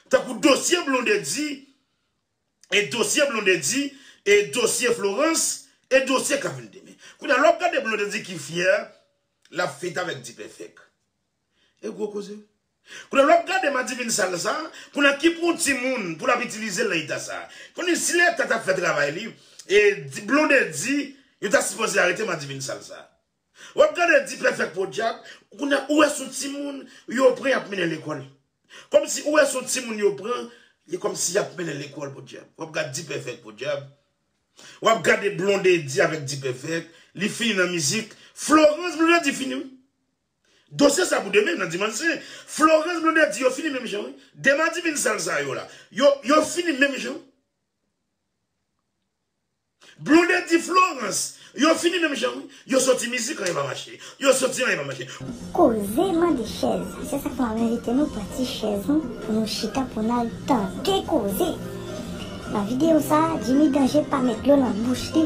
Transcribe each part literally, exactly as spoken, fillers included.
Tankou dosye Blondedy, e dosye Blondedy, e dosye Florence, e dosye k ap vin demen. Kounye a, lè w ap gade Blondedy ki fyè, l ap fete avèk D-Perfect. E gwo koze. Kounye a, lè w ap gade Madivine Salsa, kounye a ki pou yon timoun, pou l ap itilize l nan eta sa. Konnen si Leta t ap fè travay li, e di- Blondedy, yo ta sipoze arete Madivine Salsa. W ap gade D-Perfect podyab, kounye a ou wè se yon timoun yo pran y ap mennen lekòl. Kòmsi ou wè se yon timoun yo pran, li kòmsi y ap mennen lekòl podyab. W ap gade D-Perfect podyab. W ap gade Blondedy avèk D-Perfect, li fini nan mizik. Florence Blondedy fini wi. Dosye sa pou demen nan dimanch sen. Florence Blondedy yo fini menm jan wi. De Madivine Salsa yo la. Yo, yo fini menm jan. Blondedy Florence, yo fini menm jan wi. Yo soti mizik anyen pa mache. Yo soti anyen pa mache. Koze mande chèz. Se sa k fè m ap envite nou pran ti chèz nou pou nou chita pou n al tande koze. Nan videyo sa a, Jimmy Danger pa met dlo nan bouch li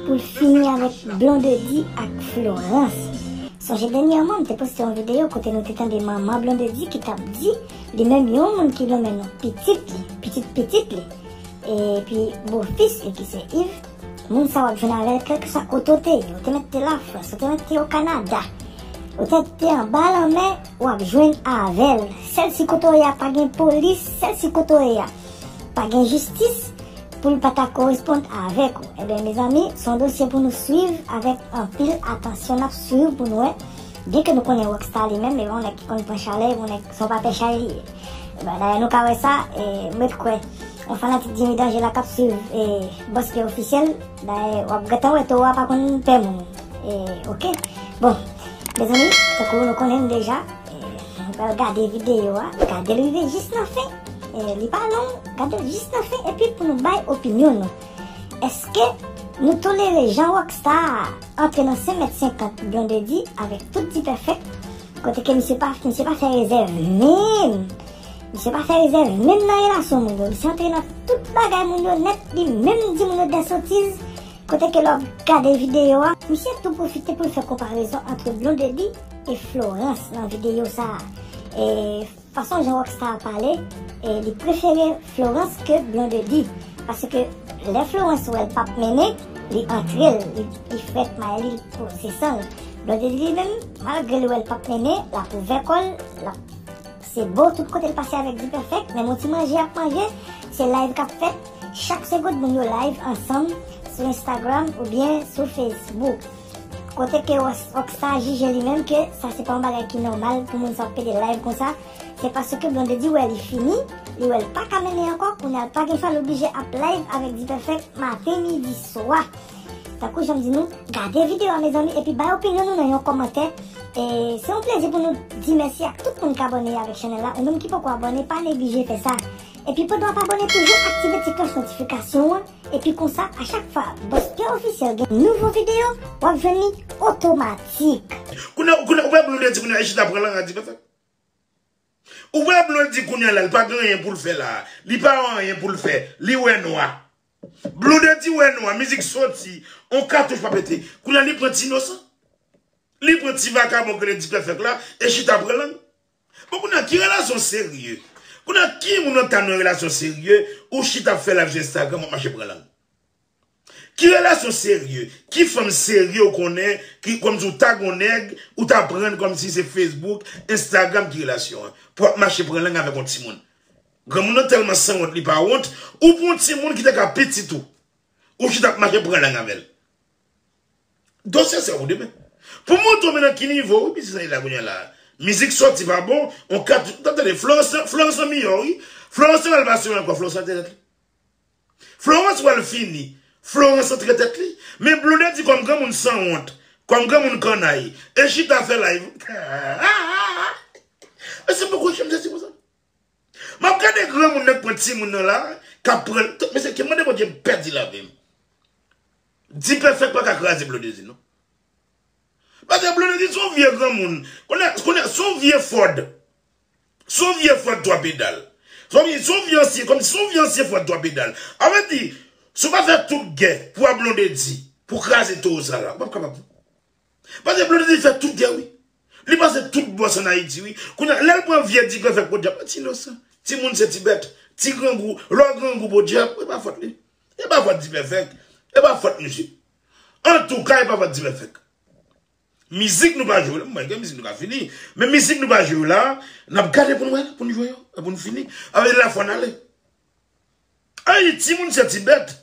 pou l fini avèk Blondedy ak Florence. Sonje dènyèman, m te poste yon videyo kote nou te tande manman Blondedy ki t ap di li menm yon moun ki nonmen non pitit li, pitit pitit li, epi bofis li ki se Yves, moun sa w ap jwenn avè l kèlkeswa kote w te ye, ou te mèt te Lafrans, ou te mèt te o Kanada, ou te mèt te anba lanmè, w ap jwenn avè l. Sèl si kote w ye a pa gen polis, sèl si kote w ye a pa gen jistis, pou l pa ta koresponn avèk ou. Ebyen, mezanmi, se yon dosye pou nou swiv avèk anpil atansyon. N ap swiv pou nou wè. Byenke nou konnen Rockstar li menm, e pa yon nèg ki konn pran chalè, e pa yon nèg, se yon pa pè chay li ye. Ebyen, dayè, nou ka wè sa, e, m ret kwè, yon fanatik Jimmy Danger la k ap swiv, e, Bòs Pè Ofisyèl, dayè, w ap gentan wè towo a pa konn pè moun. E, oke. Bon, mezanmi, tankou nou konnen l deja, e, nou pral gade videyo a, gade l rive jis nan fen. E, li pa long, gade l jis nan fen, epi pou nou bay opinyon nou. Èske nou tolere jan Rockstar antre nan senk mèt senkant Blondedy avèk tout D-Perfect, kote ke misye pa, misye pa fè rezèv menm? Misye pa fè rezèv menm nan relasyon moun yo. Misye antre nan tout bagay moun yo nèt, li menm di moun yo dè sotiz. Kote ke lè w ap gade videyo a, misye tou pwofite pou l fè konparezon ant Blondedy e Florence nan videyo sa a. E fason jan Rockstar pale, e li prefere Florence ke Blondedy. Paske lè Florence wè l p ap mennen, li antre l, li, li frèt may li, l poze san l. Blondedy li menm, malgre l wè l p ap mennen, l ap ouvè kò l, l ap se bo tout kote l pase avèk D-Perfect, menm yon ti manje y ap manje, se live k ap fèt. Chak segonn moun yo live ansanm sou Instagram oubyen sou Facebook. Kote ke Rockstar jije li menm ke sa se pa yon bagay ki nòmal pou moun sa ap pede live konsa. Se paske Blondedy wè li fini, li wè l pa ka mennen ankò, kounye a l pa gen chwa, l oblije ap live avèk D-Perfect maten, midi, swa. Tankou jan m di nou, gade videyo a mezanmi, epi bay opinyon nou nan yon kòmantè. E se yon plezi pou nou di mèsi ak tout moun k abòne avèk chanèl la. Ou menm ki poko abòne, pa neglije fè sa. Epi pandan w ap abòne, toujou aktive ti klòch notifikasyon an. Epi konsa, a chak fwa Bòs Pè Ofisyèl gen nouvo videyo, w ap jwenn li otomatik. Kounye a, kounye a, ou wè Blondedy kounye a, li chita pran lang ak D-Perfect. Ou wè Blondedy kounye a la, li pa gen anyen pou l fè la. Li pa gen anyen pou l fè. Li wè nwa. Blondedy wè nwa, mizik soti, on katouch pa pete. Kounye a li pran ti inosan. Li pran ti vakabon k rele D-Perfect la, e chita pran lang. Bon, kounye a, ki relasyon serye? Kounye a, ki moun nan ta nan relasyon serye, ou chita ap fè live sou Instagram, w ap mache pran lang? Ki relasyon serye? Ki fanm serye ou konnen, ki, kòmsi w ta gon nèg, ou ta pran kòmsi se Facebook, Instagram ki relasyon an? Pou w ap mache pran lang avèk yon timoun. Granmoun nan tèlman sanwont, li pa wont, ou pran yon timoun ki te ka pitit ou. Ou chita ap mache pran lang avè l. Dosye sa pou demen. Pou montre w men nan ki nivo, wi, pitit sa ye la kounye a la. Mizik soti pa bon, on kat, tande, Florence, Florence nan miyò, wi. Florence nan al pase ankò, Florence antre tèt li. Florence wè l fini. Florence antre tèt li. Men Blondedy kòm granmoun sanwont, kòm granmoun kannay, e chita fè live. Mesye, m poko janm sezi konsa. M ap gade granmoun nan k pran timoun nan la, k ap pran, mesye, ke mande Bondye m pèdi lavi m. D-Perfect pa ka kraze Blondedy, non. Paske Blondedy se yon vye granmoun. Konnen, konnen, se yon vye Ford. Se yon vye Ford twa pedal. Se yon, se yon vye ansyen, kòm se yon vye ansyen Ford twa pedal. A vle di, si w pa fè tout gè pou a Blondedy, pou kraze towo sa la, w p ap kapab. Paske Blondedy fè tout gè, wi. Li pase tout bòs ann Ayiti, wi. Kounye a, lè l pran vye D-Perfect podyab, ti inosan. Timoun se ti bèt. Ti grangou, lè w grangou podyab, e pa fòt li. E pa fòt Dipèfèk. E pa fòt misye. Antouka, e pa fòt Dipèfèk. Mizik nou pa jwe la, mwen gen mizik nou ka fini. Men mizik nou pa jwe la, n ap gade pou n wè, pou n jwe yo, e pou n fini. Avè la fò n ale. Ay, timoun se ti bèt.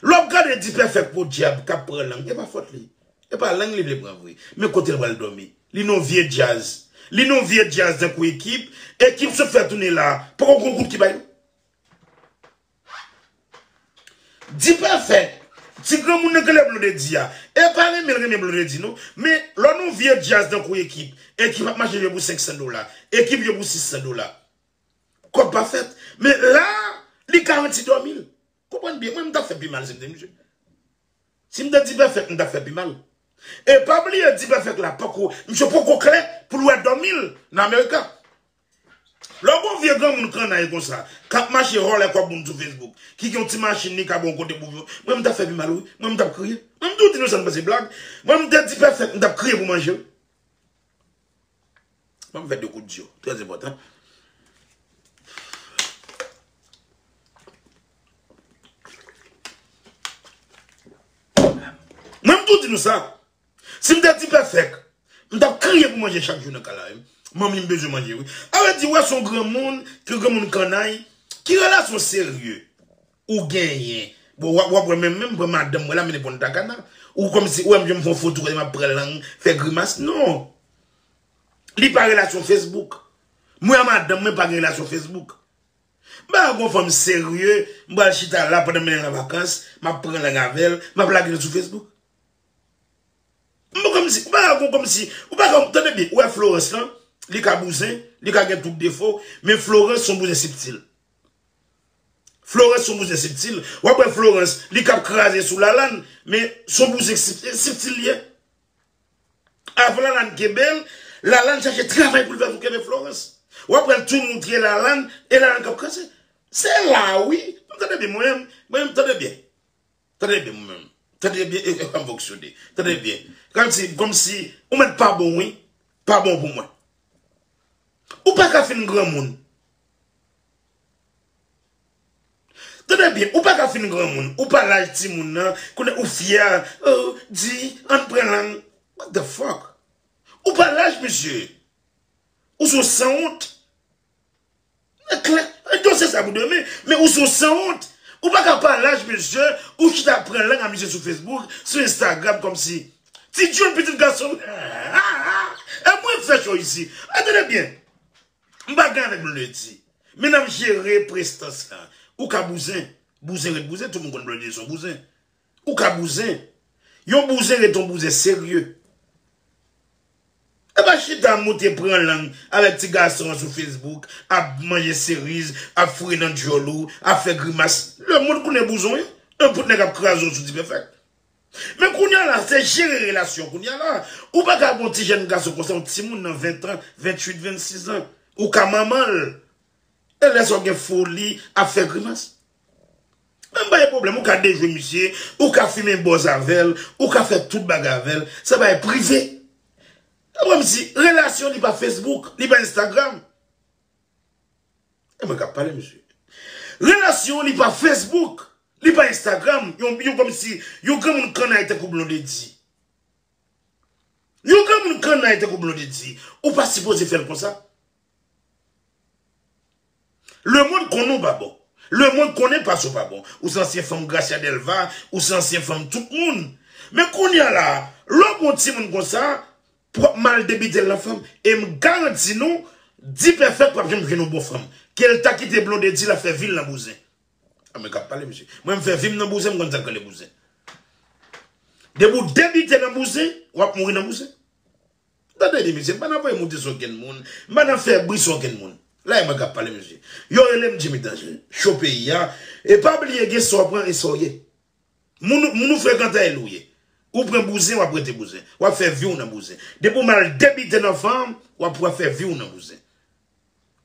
Lè w ap gade Dipèfèk podyab k ap pran lang, e pa fòt li. E pa lang li vle pran vre. Men kote l pral dòmi. Li nan vye djaz. Li nan vye djaz tankou Ekip. Ekip sot fè tounen la. Poko gon goud ki bay non. Dipèfèk. Ti granmoun nan k rele Blondedy a. E pa renmen l renmen Blondedy non. Men lè w nan vye djaz tankou Ekip. Ekip ap mache jwe pou senk san dola. Ekip jwe pou sis san dola. Kòb pa fèt. Men la, li garanti dòmi l. Konprann byen, mwen m t ap fè pi mal si m te misye. Si m te Dipèfèk, m t ap fè pi mal. E pa bliye Dipèfèk la poko, misye poko klè pou l wè dòmi l nan Amerika. Lè w gon vye granmoun kannay konsa, k ap mache vòlè kòb moun sou Facebook, ki gen yon ti machin li ka ba w kote pou viv, mwen m t ap fè pi mal wi, mwen m t ap kriye. Mwen m tou di nou sa m panse blag. Mwen m te Dipèfèk, m t ap kriye pou manje wi. Ban m fè de kout dyo. Trè enpòtan. Mwen m tou di nou sa. Si m te Dipèfèk, m t ap kriye pou manje chak jou nan kay la wi. Manmi m bezwen manje wi. A vle di, w wè se yon granmoun, ki granmoun kannay, ki relasyon serye ou genyen? Bon, w ap, w ap wè menm, menm pran madanm mwen la, mennen pran takana. Ou kòmsi, ou wè m, jan m fè yon foto, kote m ap pran lang, fè grimas. Non. Li pa relasyon Facebook. Mwen a madanm mwen pa gen relasyon Facebook. M pa gon fanm serye, m pral chita la pandan m mennen l an vakans, m ap pran lang avè l, m ap lage l sou Facebook. M pa kòmsi, ou pa gon kòmsi, ou pa ka, tande byen, ou wè Florence lan, li ka bouzen, li ka gen tout defo, men Florence se yon bouzen sibtil. Florence se yon bouzen sibtil. W ap wè Florence, li k ap kraze sou Lalane, men se yon bouzen sib-, sibtil li ye. Avan Lalane kenbe l, Lalane chache travay pou l fè pou kenbe Florence. W ap wè l tou moutre Lalane, e Lalane k ap kraze. Se la wi. M tande byen, mwen menm, mwen menm, tande byen. Tande byen, mwen menm. Tande byen, e, e, kòman fonksyone. Tande byen. Kòmsi, kòmsi, ou mèt pa bon, wi. Pa bon pou mwen. Ou pa ka fin granmoun. Tande byen, ou pa ka fin granmoun. Ou pa laj timoun nan, konnen ou fyè, oh, di, ann pran lang. What the fuck? Ou pa laj misye. Ou se yon sanwont. E klè, e dosye sa pou demen, men ou se yon sanwont. Ou pa ka pa laj misye, ou chita pran lang a misye sou Facebook, sou Instagram, kòmsi. Ti John, pitit gason m. E mwen k fè cho isi. E tande byen. M pa gen avèk Blondedy. Men n ap jere prestans lan. Ou ka bouzen. Bouzen ret bouzen, tout moun konn Blondedy se yon bouzen. Ou ka bouzen. Yon bouzen ret yon bouzen serye. E pa chita moute pran lang avèk ti gason an sou Facebook, ap manje seriz, ap foure nan djòl ou, ap fè grimas. Lemonn konnen bouzen w ye. Nenpòt nèg ap kraze w sou Dipèfèk. Men kounye a la, se jere relasyon kounye a la. Ou pa ka gon ti jèn gason konsa, yon timoun nan ven tan, venntuit, vennsis an. Ou ka manman l. E lè sa w gen foli ap fè grimas. Men m pa gen pwoblèm, ou ka dejwe misye, ou ka fimen bòz avè l, ou ka fè tout bagay avè l. Se bagay prive. E kòmsi relasyon li pa Facebook, li pa Instagram. E mwen k ap pale, mesye. Relasyon li pa Facebook, li pa Instagram. Yon, yon kòmsi, yon granmoun kannay tankou Blondedy. Yon granmoun kannay tankou Blondedy, ou pa sipoze fè l konsa. Lemonn konnen w pa bon. Lemonn konnen pas ou pa bon. Ou se ansyen fanm Gracia Delva, ou se ansyen fanm tout moun. Men kounye a la, lè w gon timoun konsa, w ap mal debite l nan fanm. E m garanti nou, Dipèfèk p ap janm jwenn yon bon fanm. Ke l ta kite Blondedy, l ap fè vi l nan bouzen. A mwen k ap pale, mesye. Mwen, m fè vi m nan bouzen, m konn sa k rele bouzen. Depi w debite nan bouzen, w ap mouri nan bouzen. Tande byen, mesye, m pa nan voye moute sou okenn moun, m pa nan fè bri sou okenn moun. La, e mwen k ap pale, mesye. Yo rele m Jimmy Danger, cho peyi a. E pa bliye, gen sa w pran e sa w ye. Moun, moun ou frekante a e li w ye. Ou pran bouzen, w ap rete bouzen. W ap fè vi w nan bouzen. Depi w mal debite nan fanm, w ap, w ap fè vi w nan bouzen.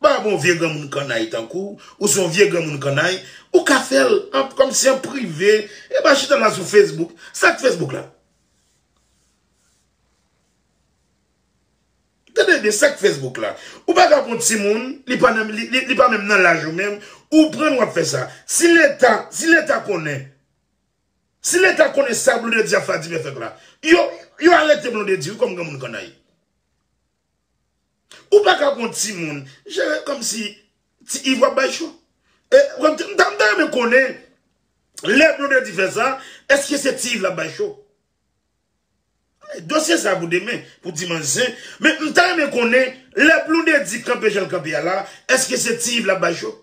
Pa bon vye granmoun kannay tankou w, ou se yon vye granmoun kannay, ou ka fè l an, kòmsi an prive, e pa chita la sou Facebook. Sa k Facebook la? M Tande byen, sa k Facebook la. Ou pa ka pran timoun, li pa nan, li, li, li pa menm nan laj ou menm, ou pran l w ap fè sa. Si leta, si leta konnen, si leta konnen sa Blondedy ap fè a Dipèfèk la, yo, yo arete Blondedy wi kòm granmoun kannay. Ou pa ka pran timoun, jere kòmsi Ti Iv w ap bay cho. E, m ta, m ta renmen konnen, lè Blondedy fè sa, èske se Ti Iv l ap bay cho? Dosye sa pou demen, pou dimanch zen. Men m ta renmen konnen, lè Blondedy kanpe jan l kanpe a la, èske se Ti Iv l ap bay cho?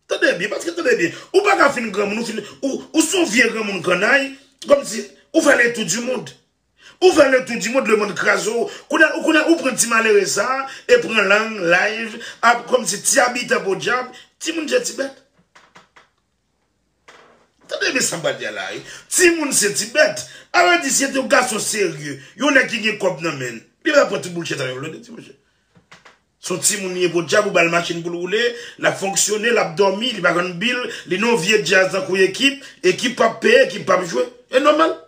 Tande byen, paske tande byen, ou pa ka fin granmoun, ou fin, ou, ou se yon vye granmoun kannay, kòmsi ou fè le tour du monde. Ou fè le tour du monde, lemonn kraze w. Kounye a, ou, kounye a, ou pran ti malere sa, e pran lang, live, ap, kòmsi ti abitan podyab, timoun je ti bèt. Tande byen sa m pral di a la, wi. Timoun se ti bèt. A vle di, si se te yon gason serye, yon nèg ki gen kòb nan men l, li pa pran tout boul chèt avèk Blondedy, monchè. Se yon timoun li ye podyab, ou ba l machin pou l woule, l ap fonksyone, l ap dòmi, li pa konn bil, li nan yon vye djaz tankou Ekip, Ekip p ap peye, Ekip p ap jwe. E nòmal.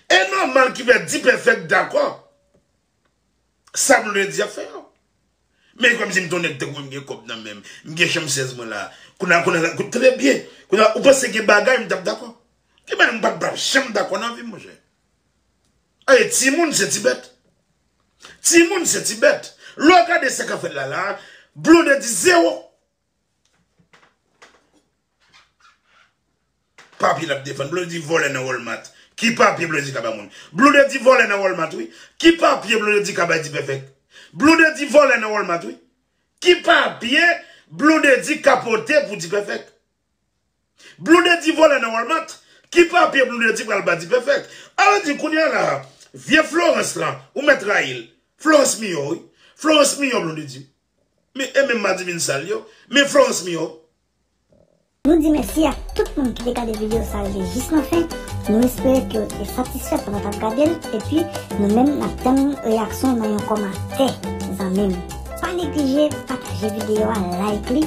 E nòmal ki fè Dipèfèk dakò. Sa Blondedy ap fè yo. Men kòmsi m t on nèg tankou mwen, m gen kòb nan men m, m gen chanm sèz mwen la. Kounye a, kounye a, koute byen. Kounye a, ou panse gen bagay, m t ap dakò. Gen bagay m pa t ap janm dakò nan vi m, monchè. Aye, timoun se ti bèt. Timoun se ti bèt. Lè w gade sa k ap fèt la la, Blondedy zewo. Papye l ap defann. Blondedy vòlè nan Walmart. Ki papye Blondedy ka ba moun? Blondedy vòlè nan Walmart, wi. Ki papye Blondedy ka bay Dipèfèk? Blondedy vòlè nan Walmart, wi. Ki papye Blondedy ka pote pou Dipèfèk? Blondedy vòlè nan Walmart. Ki papye Blondedy pral ba Dipèfèk? A vle di kounye a la, vye Florence lan, ou mèt rayi l. Florence miyò, wi. Florence miyò Blondedy. Men, e menm madivin sal yo. Men Florence miyò. Nou di mèsi ak tout moun ki te gade videyo sa rive jis nan fen. Nou espere ke w te satisfè pandan w t ap gade l, epi nou menm n ap tann reyaksyon w nan yon kòmantè, zanmi m. Pa neglije pataje videyo a, like li.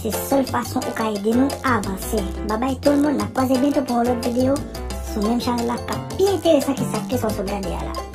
Se sèl fason ou ka ede nou avanse. Babay tout moun, n ap kwaze byento pou yon lòt videyo sou menm chanèl la k ap pi enteresan ke sa, ke sa w sot gade a la.